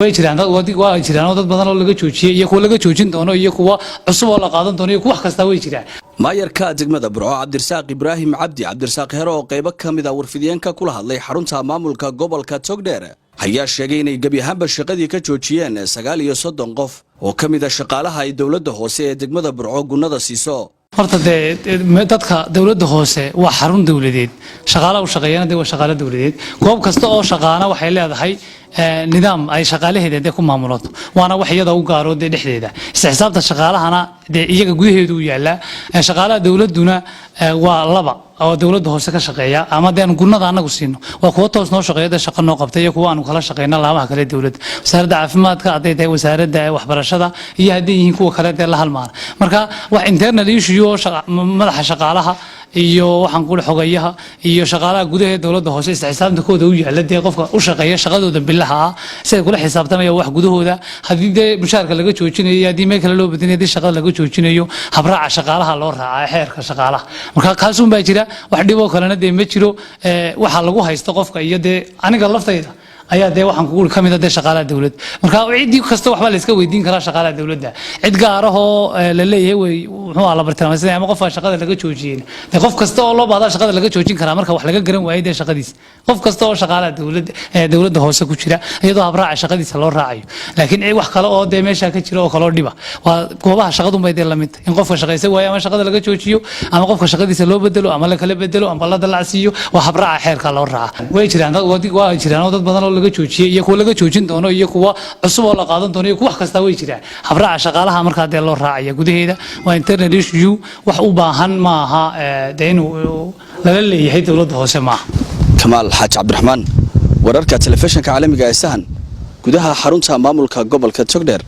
Way jiraan dad, waa jiraan oo dad badan oo laga joojiyey iyo kuwa laga joojin doono iyo kuwa cusub oo la qaadan doono iyo kuwa wax kasta way jiraan. Maayarka degmada Burco, Cabdirasaaq Ibraahim Cabdi, Cabdirasaaq Hero, oo qaybo ka mid a warfidiyeenka kula hadlay xarunta maamulka gobolka Togdheer, ayaa sheegay inay gebi ahaanba shaqadii ka joojiyeen 39 qof oo ka mid a shaqaalaha ay dowladda hoose ee degmada Burco gunnada siiso. Horta dee dadka dowladda hoose waa xarun dowladeed, shaqaalaha u shaqeeyana dee waa shaqaale dowladeed. Goob kasta oo shaqaana waxay leedahay nidaam ay shaqaalaheeda dee ku maamulato, waana wax iyada u gaaro dee dhexdeeda. Isla xisaabta shaqaalahana dee iyaga gudaheedu u yaalaa. Shaqaalaha dowladduna waa laba oo dowladda hoose ka shaqeeya ama dee aan gunnada anagu siino. Waa kuwa toos noo shaqeeya, dee shaqo noo qabta, iyo kuwa aanu kala shaqeyno laamaha kale dowladda, wasaaradda caafimaadka hadday tahay, wasaaradda waxbarashada iyo hadday yihiin kuwa kale dee la halmaana. Marka wax internal issue oo madaxa shaqaalaha iyo waxaan ku xogayaha iyo shaqaalaha gudaha ee dowladda hoose isla xisaabtankooda u yaala, dee qofka u shaqeeya shaqadooda bilaha ah si ay kula xisaabtamaya wax gudahooda. Haddii dee mushaarka laga joojinayo iyo haddii meel kale loo bedinayo, haddii shaqada laga joojinayo, habraaca shaqaalaha loo raacaa, xeerka shaqaalaha. Marka kaasun baa jira, wax dhiboo kalena dee ma jiro. Waxa lagu haysto qofka iyo dee aniga laftayda ayaa dee waxaan kugu ka mid ah dee shaqaalaha dowladda. Marka ciddii kasta waxbaa la iska weydiin karaa shaqaalaha dowladda. Cid gaar ahoo la leeyahay way muxuu ahaa la bartilmaameysanaya ama qofka shaqada laga joojiyeen, dee qof kasta oo loo baahdaa shaqada laga joojin karaa marka wax laga garan waayay dee shaqadiisa, qof kasta oo shaqaalaha dowladda dowladda hoose ku jira, iyadoo habraaca shaqadiisa loo raacayo. Laakiin wax kale oo dee meesha ka jira oo kaloo dhiba waa goobaha shaqadun bay dee lamid, in qofka shaqaysan waayo ama shaqada laga joojiyo ama qofka shaqadiisa loo bedelo ama la kala bedelo ama la dalacsiiyo, waa habraaca xeerka loo raaca. Way jiraan dad, waa jiraan oo dad badan oo laga joojiyey iyo kuwa laga joojin doono iyo kuwa cusub oo la qaadan doono iyo kuwa wax kasta way jiraan. Habraaca shaqaalaha markaa dee loo raacaya gudaheeda waa internal issue, wax u baahan maaha dee inuu lala leeyahay dowladda hoose maaha. Kamaal Xaaji Cabdiraxmaan, wararka telefishinka caalamiga ee Sahan, gudaha xarunta maamulka gobolka Togdheer.